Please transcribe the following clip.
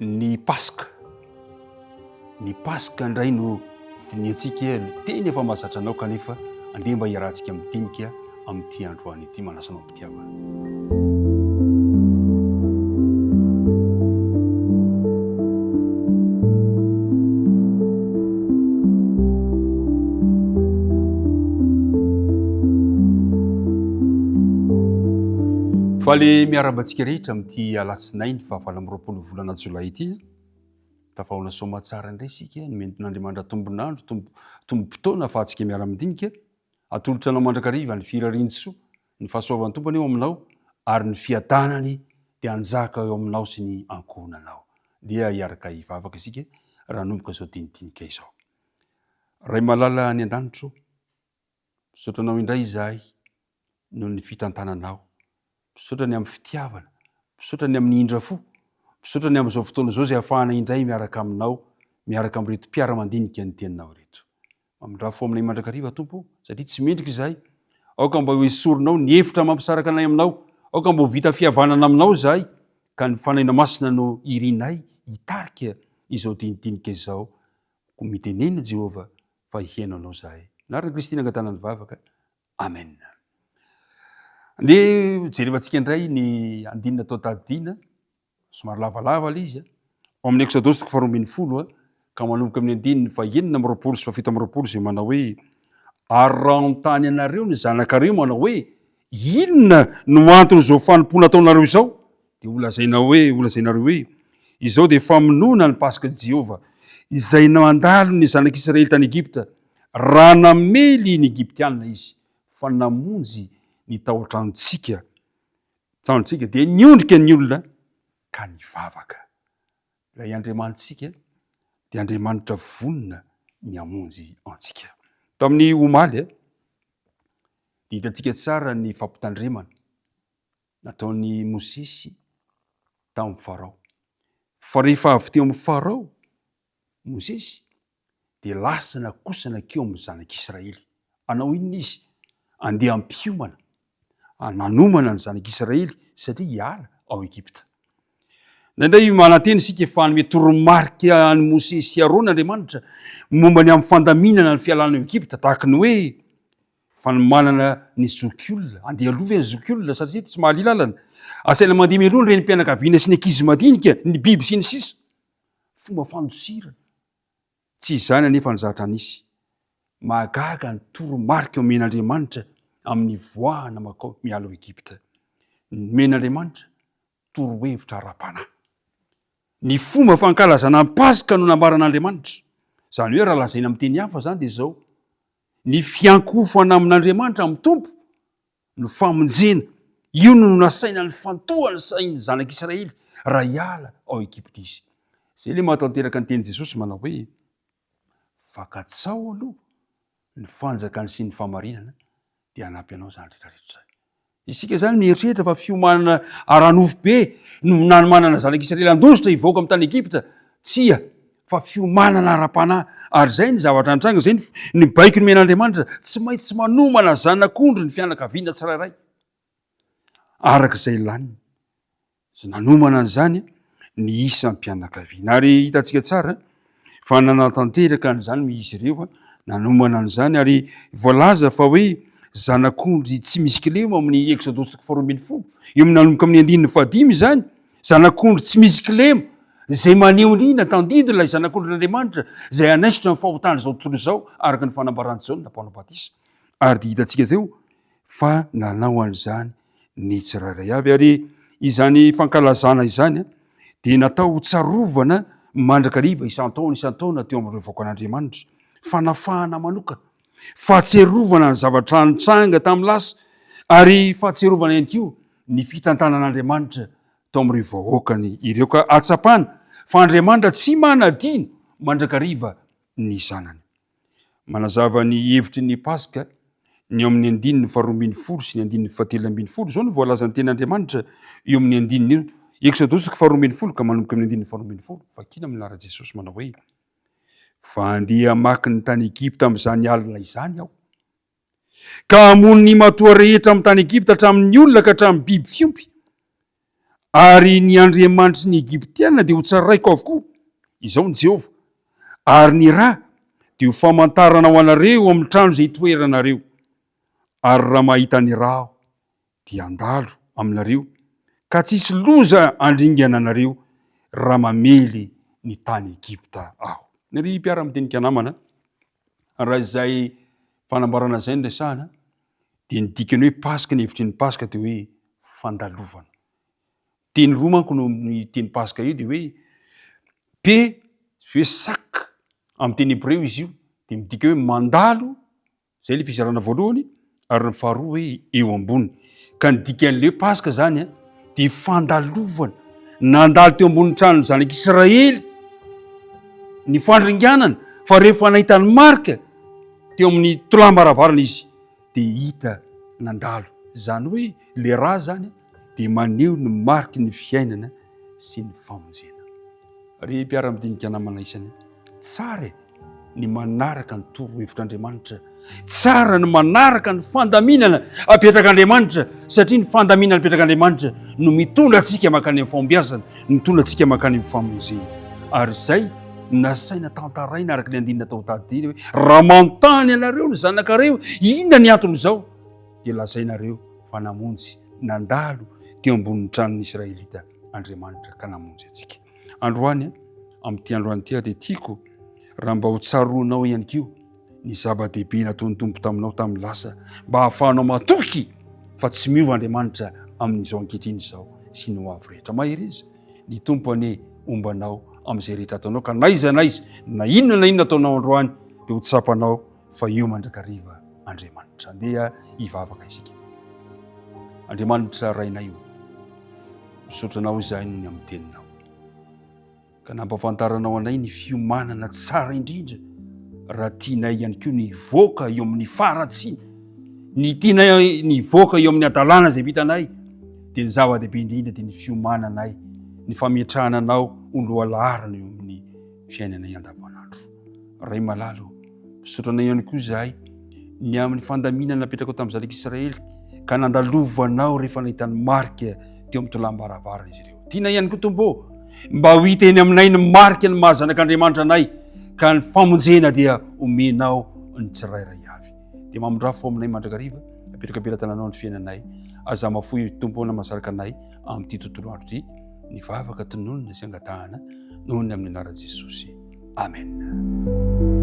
Ny Paska. Ny Paska indray no dinihantsika, teny efa mahazatra anao kanefa andeha mba hiarahantsika midinika amin'ity androany ity. Manasa anao am-pitiavana. Faly miarahaba antsika rehetra amin'ity alatsinainy faha 28 volana jolay ity. Tafahaona soamatsara indray isika, nomen'Andriamanitra tombon'andro, tombom-potoana ahafahantsika miara-midinika. Atolotra anao mandrakariva ny firarian-tsoa, ny fahasoavan'ny Tompo anie ho aminao ary ny fiadanany dia hanjaka eo aminao sy ny ankohonanao. Dia hiaraka hivavaka isika raha hanomboka izao dinidinika izao. Ray malala any an-danitra ô, misaotra anao indray izahay noho ny fitantananao. Misaotra ny amin'ny fitiavana, misaotra ny amin'ny indra fo, misaotra ny amin'izao fotoana izao izay ahafahana indray miaraka aminao, miaraka amin'ireto mpiara-mandinika ny teninao ireto. Mamindrà fo aminay mandrakariva, Tompo o, satria tsy mendrika izahay. Aoka mba ho esorinao ny hevitra mampisaraka anay aminao. Aoka mba ho vita fihavanana aminao izahay, ka ny Fanahinao Masina no irinay hitarika izao dinidinika izao. Koa mitenena, Jehovah, fa hihaino anao izahay. Anaran'i Kristy nangatahana ny vavaka. Amen. Andeha jerevantsika indray ny andininy atao tadidiana. Somary lavalava ilay izy. Ao amin'ny Eksodosy toko faharoa ambin'ny folo ka manomboka amin'ny andininy fahenina amby 20 sy faha-27 izay manao hoe ary raha anontany anareo ny zanakareo manao hoe inona no anton'izao fanompoana ataonareo izao dia holazaina hoe holazainareo hoe izao dia famonoana ny Paska Jehovah izay nandalo ny zanak'Israely tany Egypta raha namely ny Egyptiana izy fa namonjy ny tao an-tranontsika Tsaroantsika dia niondrika ny olona ka nivavaka. Ilay Andriamanitsika dia Andriamanitra vonona ny hamonjy antsika. Tamin'ny omaly dia hitantsika tsara ny fampitandremana nataon'i Mosesy tamin'i Farao. Fa rehefa avy teo amin'i Farao Mosesy dia lasa nakosa nankeo amin'ny zanak'Israely. Hanao inona izy? Andeha hampiomana, nanomana ny zanak'Israely satria hiala ao Egypta. Indraindray manantena isika fa hanome toromarika an'i Mosesy sy Arona Andriamanitra momba ny amin'ny fandaminana ny fialana ao Egypta, tahaka ny hoe fanomanana ny zokiolona. Andeha aloha ve ny zokiolona satria tsy mahalila lalana? Asaina mandeha mialoha ny renim-pianakaviana sy ny ankizy madinika, ny biby sy ny sisa. Fomba fandosirana. Tsy izany anefa ny zatra nisy. Mahagaga ny toromarika omen'Andriamanitra amin'ny hivoahana mankao miala ao Egypta. Nomen'Andriamanitra torohevitra ara-panahy. Ny fomba fankalazana ny Paska no nambaran'Andriamanitra. Izany hoe raha lazaina amin'ny teny hafa izany dia izao, ny fiankohofana amin'Andriamanitra, amin'ny Tompo, no famonjena. Io no nasaina nifantohan'ny sain'ny zanak'Israely raha hiala ao Egypta izy. Izay ilay mahatanteraka ny tenin'i Jesosy manao hoe, Fa katsaho aloha ny fanjakany sy ny fahamarinana dia hanampy anao izany rehetra rehetra izany. Isika izany mieritreritra fa fiomanana ara-nofo be no nanomanana zanak'Israely handositra hivoaka amin'ny tany Egypta. Tsia, fa fiomanana ara-panahy. Ary izay ny zavatra nitranga, izay ny baiko nomen'Andriamanitra, tsy maintsy manomana zanak'ondry ny fianakaviana tsirairay, araka izay laniny. Izay nanomana an'izany ny isam-pianakaviana. Ary hitantsika tsara fa nanatanteraka an'izany izy ireo, nanomana an'izany, ary voalaza fa hoe zanak'ondry tsy misy kilema amin'ny Eksodosy toko faharoa ambin'ny folo, eo amin'ny nanomboka amin'ny andininy fahadimy izany, Zanak'ondry tsy misy kilema, izay maneho ny inona? Tandindona ilay Zanak'ondrin'Andriamanitra, izay hanaisotra ny fahotan'izao tontolo izao, araka ny fanambaran'i Jaona Mpanao Batisa. Ary dia hitantsika teo fa nanao an'izany ny tsirairay avy. Ary izany fankalazana izany dia natao ho tsarovana mandrakariva isan-taona isan-taona teo amin'ireo vahoakan'Andriamanitra. Fanafahana manokana, fahatsiarovana ny zavatra nitranga tamin'ny lasa, ary fahatsiarovana ihany koa ny fitantanan'Andriamanitra tao amin'ireo vahoakany ireo ka ahatsapana fa Andriamanitra tsy manadino mandrakariva ny zanany. Manazava ny hevitry ny Paska ny eo amin'ny andininy faharoa ambin'ny folo sy ny andininy fahatelo ambin'ny folo. Izao no voalazan'ny tenin'Andriamanitra eo amin'ny andininy io. Eksodosy toko faharoa ambin'ny folo ka manomboka amin'ny andininy faharoa ambin'ny folo. Vakina amin'ny anaran'i Jesosy manao hoe, Fa handeha hamaky ny tany Egypta amin'izany alina izany aho. Ka hamono ny matoa rehetra amin'ny tany Egypta hatramin'ny olona ka hatramin'ny biby fiompy. Ary ny andriamanitry ny Egyptiana dia hotsaraiko avokoa, Izaho no Jehovah. Ary ny ra dia ho famantarana ho anareo amin'ny trano izay itoeranareo. Ary raha mahita ny ra Aho, dia handalo aminareo, ka tsy hisy loza handringana anareo raha mamely ny tany Egypta Aho. Ry mpiara-midinika namana, raha izay fanambarana izay no resahana, dia ny dikany hoe Paska, ny hevitry ny Paska dia hoe fandalovana. Teny roa manko no ny teny Paska io dia hoe P hoe sak amin'ny teny hebreo izy io dia midika hoe mandalo, izay ilay fizarana voalohany, ary ny faharoa hoe eo ambony. Ka ny dikan'ilay hoe Paska zany a dia fandalovana, nandalo teo ambonin'ny tranon'ny zanak'Israely ny fandringanana, fa rehefa nahita ny marika teo amin'ny tolam-baravarana izy dia hita nandalo. Izany hoe le ra zany dia maneho ny mariky ny fiainana sy ny famonjena. Ry mpiara-midinika namana isany, tsara e ny manaraka ny torohevitr'Andriamanitra, tsara ny manaraka ny fandaminana apetrak'Andriamanitra, satria ny fandaminana apetrak'Andriamanitra no mitondra antsika mankany amin'ny fahombiazana, mitondra antsika mankany amin'ny famonjena. Ary izay nasaina tantaraina araka ny andininy natao tadidina hoe raha manontany anareo ny zanakareo inona ny anton'izao dia lazainareo fa namonjy nandalo teo ambonin'ny tranon'ny Israelita Andriamanitra ka namonjy antsika. Androany, amin'ity androany ity aho dia tiako raha mba ho tsaroanao ihany koa ny zava-dehibe nataon'ny Tompo taminao tamin'ny lasa mba hahafahanao matoky fa tsy miova Andriamanitra amin'izao ankehitriny izao sy ny ho avy rehetra. Mahereza, ny Tompo anie homba anao amin'izay rehetra ataonao ka na aiza na aiza na inona na inona ataonao androany dia ho tsapanao fa eo mandrakariva Andriamanitra. Andeha hivavaka isika. Andriamanitra Rainay o, misaotra Anao izahay noho ny amin'ny Teninao. Ka nampahafantaranao anay ny fiomanana tsara indrindra raha tianay ihany koa ny hivoaka eo amin'ny faharatsiana, ny tianay ny hivoaka eo amin'ny hadalana izay vitanay, dia ny zava-dehibe indrindra dia ny fiomananay, ny fametrahana anao ho lohalaharana eo amin'ny fiainanay andavanandro. Ray malala ô, misaotra anay ihany koa izahay ny amin'ny fandaminana napetrakao tamin'ny zanak'Israely ka nandalovanao rehefa nahita ny marika teo amin'ny tolam-baravarana izy ireo. Tiana ihany koa Tompo ô, mba ho hita eny aminay ny marika ny maha zanak'Andriamanitra anay ka ny famonjena dia omenao ny tsirairay avy. Dia mamindrafo aminay mandrakariva, apetraka am-pelatananao ny fiainanay. Aza mafoy Tompo na mahasaraka anay amin'ity tontolo andro ity. Ny vavaka tononina sy angatahana noho ny amin'ny anaran'i Jesosy. Amen.